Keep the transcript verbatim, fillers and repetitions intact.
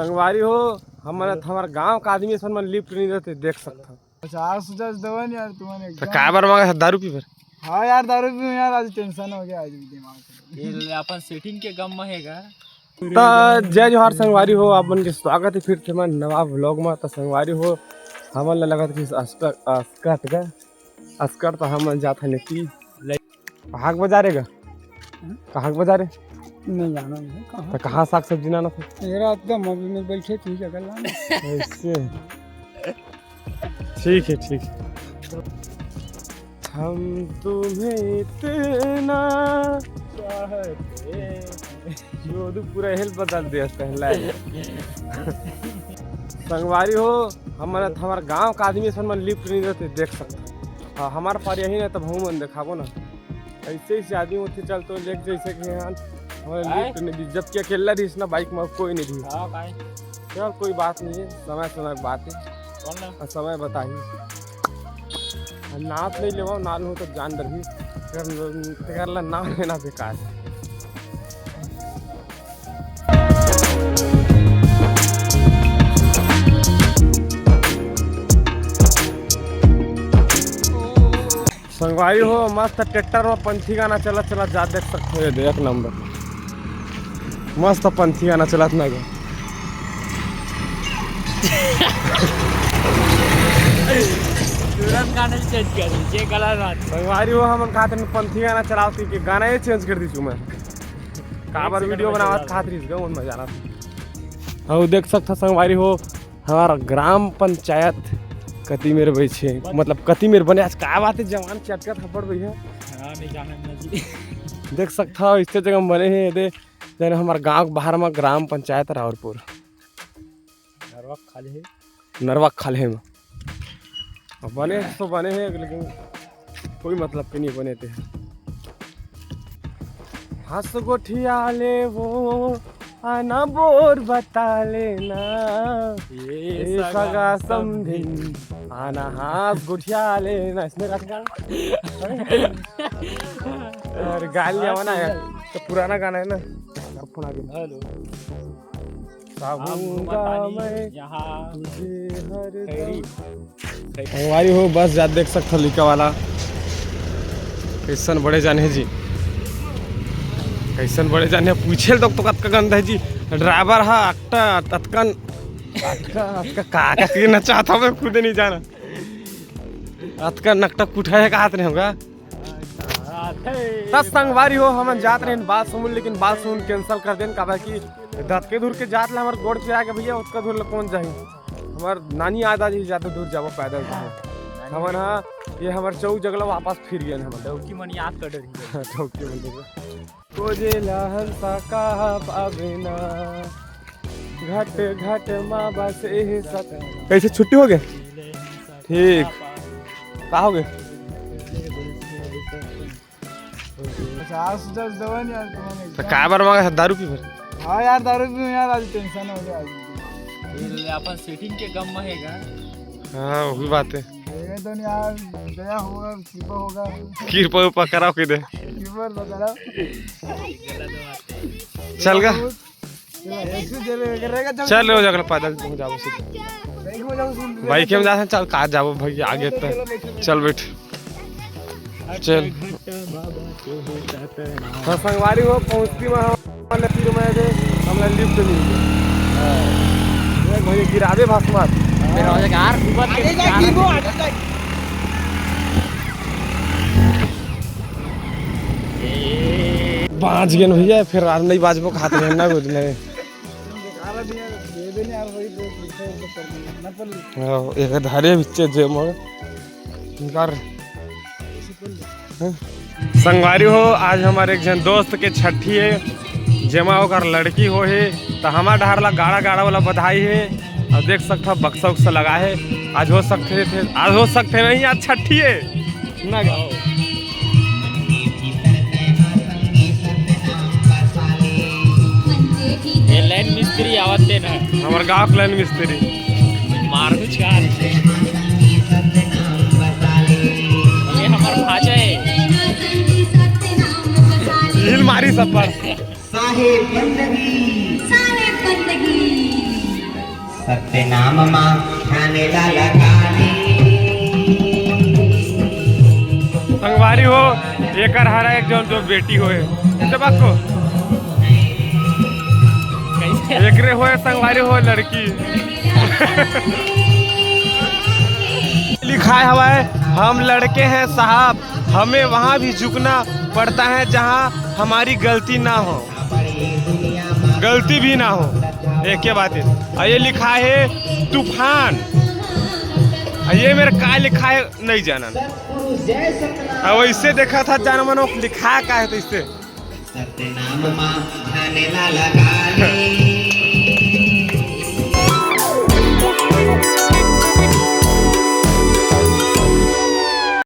संगवारी हो, हमन हमार गांव का आदमी सन मन लिफ्ट नहीं देते, देख सकत हव। पचास हजार दवा नहीं यार, तुमने तो एकदम। काय बर मांगा था? दारू पी बर? हाँ यार, दारू पी यार, आज टेंशन हो गया आज भी दिमाग में। ये ले अपन सेटिंग के गम में हेगा। त जय जोहार संगवारी हो, आप मन के स्वागत है फिर से मैं नवा व्लॉग में। त संगवारी हो, हमन ला लगत कि अस्कर, अस्कर का, अस्कर त हमन जात हन एती। कहाँ के बाजार है गा? हम्म? कहाँ के बाजार है? नहीं जाना मुझे, कहाँ? त कहाँ साग सब्जी लाना था? मेरा एकदम अभी मैं बैठे थी जगह लाना। ऐसे। ठीक है, ठीक है। हम तुम्हें इतना चाहते हैं। जो तू पूरा हेल बदल दे पहला। संगवारी हो, हमर, हमार गांव का आदमी सन मन लिफ्ट नहीं देते, देख सकत हव। हाँ, हमार पार यही ना, तब हम मन देखाबो ना। ऐसे ही से आदमी उठे चलते लेके जैसे कि यहाँ हमारे आय? लिफ्ट नहीं दी, जबकि अकेला रहीस ना, बाइक में कोई नहीं रही। हाँ, काय? चल, कोई बात नहीं है, समय समय की बात है। कौन ना? और समय बताही। और नाप नहीं लेवा, ना लूँ तो जान डरही। तेकर, तेकर ला नाप लेना बेकार है। संगवारी हो, मस्त ट्रैक्टर में पंथी गाना चलत चलत जा, देख सकत हव, ये दे, एक नंबर मस्त पंथी गाना चलत ना गे। तुरंत गाना चेंज कर दीजिए, गला बात। संगवारी हो, हमन खातिर पंथी गाना चलावती के गाना ये चेंज कर दीजिए मैं। काबर वीडियो बनावत खातिर इस गाँव में जाना। हाँ, देख सकत हव संगवारी हो, हमार ग्राम पंचायत कति मेर बइठे, मतलब कति मेर बने। आज का बात है, जवान चटका थप्पड़ भैया। हाँ, नहीं जाना ना जी। देख सकत हव, इस जगह में बने हे, दे, जने हमार गांव के बाहर में ग्राम पंचायत रावरपुर। नरवा खाले हे। नरवा खाले हे में। अब बने तो बने हे, लेकिन कोई मतलब के नहीं बने ते। हंस गोठिया ले वो आना बोर बता लेना। ये ये सगा सगा समधिन। समधिन। आना हाथ गोठिया लेना। इसने रख गाना। और गाल लिया हुआ ना यार। तो पुराना गाना है ना। अब पुराना गाना। हेलो। चाहूंगा मैं यहाँ तुझे हर खैरी। दम। संगवारी हो, बस जात देख सकत हव लइका वाला। कैसन बड़े जाने जी, कैसन बड़े जाने, पूछे ल तो, तो कतका गंदा है जी। ड्राइवर हा अतका, अतकन, अतका, अतका का, का कहना चाहत हव, मैं खुद नहीं जाना। अतका नकटा कुठा है, कहात नहीं होगा। त संगवारी हो, हमन जात रहेन बालसमुंद, लेकिन बालसमुंद cancel कर देन, काबर कि दतके दूर के जात ले हमर गोड़ पिरा के भैया, ओतका दूर ले कौन जाही? हमर नानी याद आ जाही, जादा दूर जाबो पैदल तो। हमन हा, ये हमर चौक जगला वापस फिर गेन हमन। डौकी मन याद कर डरही। डौकी मन डरही। खोजे ला हंसा कहाँ पाबे ना, घट घट मा बस एह सत। कैसे छुट्टी हो गया? ठीक। का हो गया? पचास हजार दवा नहीं यार, तुम्हारे तो का बार मांगा था दारू पी भर? हाँ यार, दारू पी यार, आज टेंशन हो गया आज। ये ले अपन सेटिंग के गम में हेगा। हाँ, वो भी बात है। ये तो नहीं यार, दया होगा, कृपा होगा। कृपा उपा कराओ के दे। कृपा तो करा। चल गा। चल, एक से दे रहेगा, चल। चल, हो जाएगा, पैदल हो जाओ सीधे। बाइक में जाओ, सुन। बाइक में जा, चल, कहाँ जाओ भाई, आगे तक। चल, बैठ। चल। हाँ, संगवारी हो, पहुँचती में हम, हमला तीर में दे, हमला लिफ्ट मिल गया। हाँ। ये भैया गिरावे भास मत। मेरा हो जाएगा यार, ऊपर के आगे जा, गिरबो, आगे जा। बाँच गेन भैया, फिर आज नहीं बाँचबो, खात में ना कुछ नहीं। हाँ, एक धारे बिच्चे जे मग निकार। हाँ? संगवारी हो, आज हमर एक झन दोस्त के छट्ठी हे, जेमा ओकर लड़की होही, त हमर डहर ला गाड़ा गाड़ा वाला बधाई हे। अउ देख सकत हव, बक्सा उक्सा लगा हे। आज हो सकथे, आज हो सकथे नहीं, आज छट्ठी हे। ना गा। ये लाइन मिस्त्री आवत हे ना। हमर गाँव के लाइन मिस्त्री। मार कुछ का। ये हमर भाजा हे। ढील मारी सब पर। साहेब बंदगी। साहेब बंदगी। सत्य नाम मा ध्यान ला लगा ली। संगवारी हो, एकर हरा एक जन जो बेटी होए, इसे बात को एकरे होए संगवारी हो लड़की। लिखाय हवय, हम लड़के हैं साहब, हमें वहाँ भी झुकना पड़ता है जहाँ हमारी गलती ना हो, गलती भी ना हो। एक के बात है। और ये लिखा है तूफान। और ये मेरे का लिखा है नहीं जाना। और वैसे देखा था जान मनो लिखा का है तो इससे सत्य नाम मा ध्यान ला लगा ली।